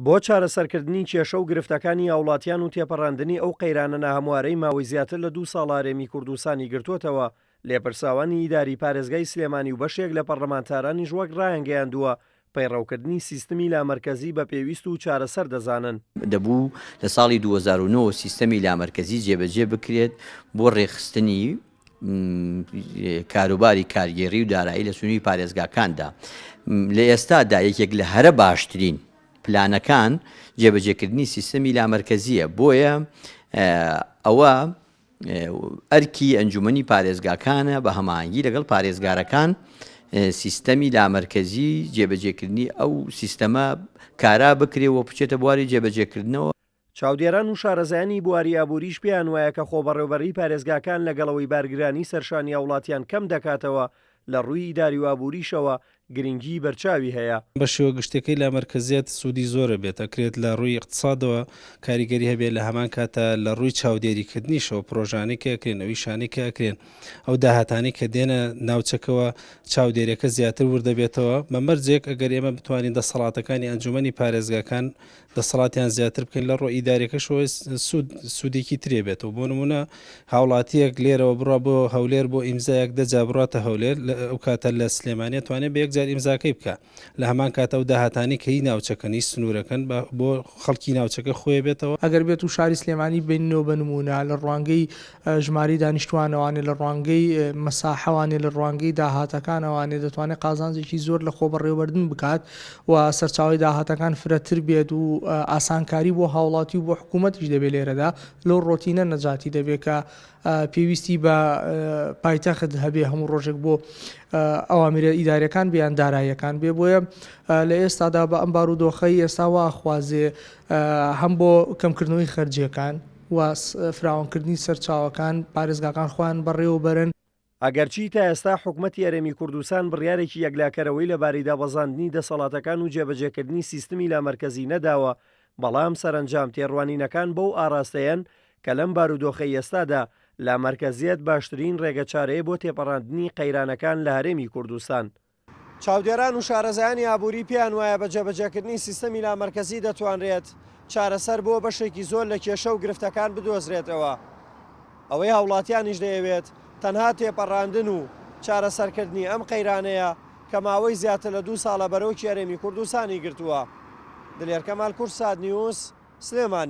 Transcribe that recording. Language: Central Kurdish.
بۆ چارەسەرکردنی کێشە و گرفتەکانی هاوڵاتیان و تێپەڕاندنی ئەو قەیرانە ناهەموارەی ماوەی زیاتر لە دوو ساڵە هەرێمی کوردستانی گرتووەتەوە، لێپرساوانی ئیداری پارێزگای سلێمانی و بەشێک لە پەڕلەمانتارانیش وەک ڕایانگەیاندووە، پەیڕەوکردنی سیستمی لامەرکەزی بە پێویست و چارەسەر دەزانن. دەبوو لە ساڵی 2009 وە سیستەمی لامەرکەزی جێبەجێ بکرێت بۆ ڕێکخستنی کاروباری کارگێڕی و دارایی لە سنووری پارێزگاکاندا. لە ئێستادا یەکێک لە هەرە باشترین پلانەکان جێبەجێکردنی سیستەمی لامەرکەزییە، بۆیە ئەوە ئەرکی ئەنجومەنی پارێزگاکانە بە هەماهەنگی لەگەڵ پارێزگارەکان سیستەمی لامەرکەزی جێبەجێکردنی ئەو سیستەمە کارا بکرێ و بچێتە بواری جێبەجێکردنەوە. چاودێران و شارەزایانی بواری ئابووریش پێیان وایە کە خۆبەڕێوبەریی پارێزگاکان لەگەڵ ئەوەی بارگرانیی سەرشانی هاوڵاتیان کەم دەکاتەوە، لە ڕووی ئیداری و ئابووریشەوە گرنگیی بەرچاوی هەیە. بە شێوە گشتیەکەی لامەرکەزیەت سوودی زۆر ئەبێت، ئەکرێت لە ڕووی ئیقتسادەوە کاریگەری هەبێت، لە هەمان کاتا لە ڕووی چاودێریکردنیشەوە پرۆژانەی کە ئەکرێن، ئەو ئیشانەی کە ئەکرێن، ئەو داهاتانەی کە دێنە ناوچەکەوە چاودێریەکە زیاتر ورد دەبێتەوە، بە مەرجێک ئەگەر ئێمە بتوانین دەسەڵاتەکانی ئەنجومەنی پارێزگاکان دەسەڵاتیان زیاتر بکەین لە ڕووی ئیداریەکەشەوە سوود سوودێکی ترێ بێتەوە بۆ نمونە هاوڵاتیەک لێرەوە بڕا بۆ هەولێر بۆ ئیمزایەک دەجا بڕاتە هەولێر ئەو کاتە لە سلێمانیە توانێت بە یەک جار ئیمزاکەی بکە لە هەمان کاتە و داهاتانی کەی ناوچەکەن هی سنوورەکەن بۆ خەڵکی ناوچەکە خۆی بێتەوە. ئەگەر بێت و شاری سلێمانی بیننەوە بە نموونە لە ڕوانگەی ژمارەی دانیشتوانەوانێ لە ڕوانگەی مەساحەوانێ لە ڕوانگەی داهاتەکانەوانێ دەتوانێت قازانجێکی زۆر لە خۆبەڕێوەبردن بکات و سەرچاوەی داهاتەکان فرەتر بێت و ئاسانکاری بۆ هاوڵاتی و بۆ حکوومەتیش دەبێت لێرەدا لەو ڕۆتینە نەجاتی دەبێت کە پێویستی بە پایتەخت هەبێ هەموو ڕۆژێک بۆ ئەوامیرە ئیداریەکان بێ یان داراییەکان بێ بۆیە لە ئێستادا بە ئەم بارودۆخەی ئێستا وا خوازێ هەم بۆ کەمکردنەوەی خەرجیەکان و فراوانکردنی سەرچاوەکان پارێزگاکان خۆیان بەڕێوەبەرن. ئەگەرچی تا ئێستا حکومەتی هەرێمی کوردستان بڕیارێکی یەکلاکەرەوەی لەبارەی دابەزاندنی دەسەڵاتەکان و جێبەجێکردنی سیستمی لامەرکەزی نەداوە، بەڵام سەرەنجام تێڕوانینەکان بەو ئاڕاستەیەن کە لەم بارودۆخەی ئێستادا لامەرکەزیەت باشترین ڕێگەچارەیە بۆ تێپەڕاندنی قەیرانەکان لە هەرێمی کوردستان. چاودێران و شارەزایانی ئابووری پێیان وایە بە جێبەجێکردنی سیستەمی لامەرکەزی دەتوانرێت چارەسەر بۆ بەشێکی زۆر لە کێشە و گرفتەکان بدۆزرێتەوە. ئەوەی هاوڵاتیانیش دەیەوێت تەنها تێپەڕاندن و چارەسەرکردنی ئەم قەیرانەیە کە ماوەی زیاتر لە دوو ساڵە بەرۆکی هەرێمی کوردستانی گرتووە. دلێر کەمال، کوردسات نیوز، سلێمانی.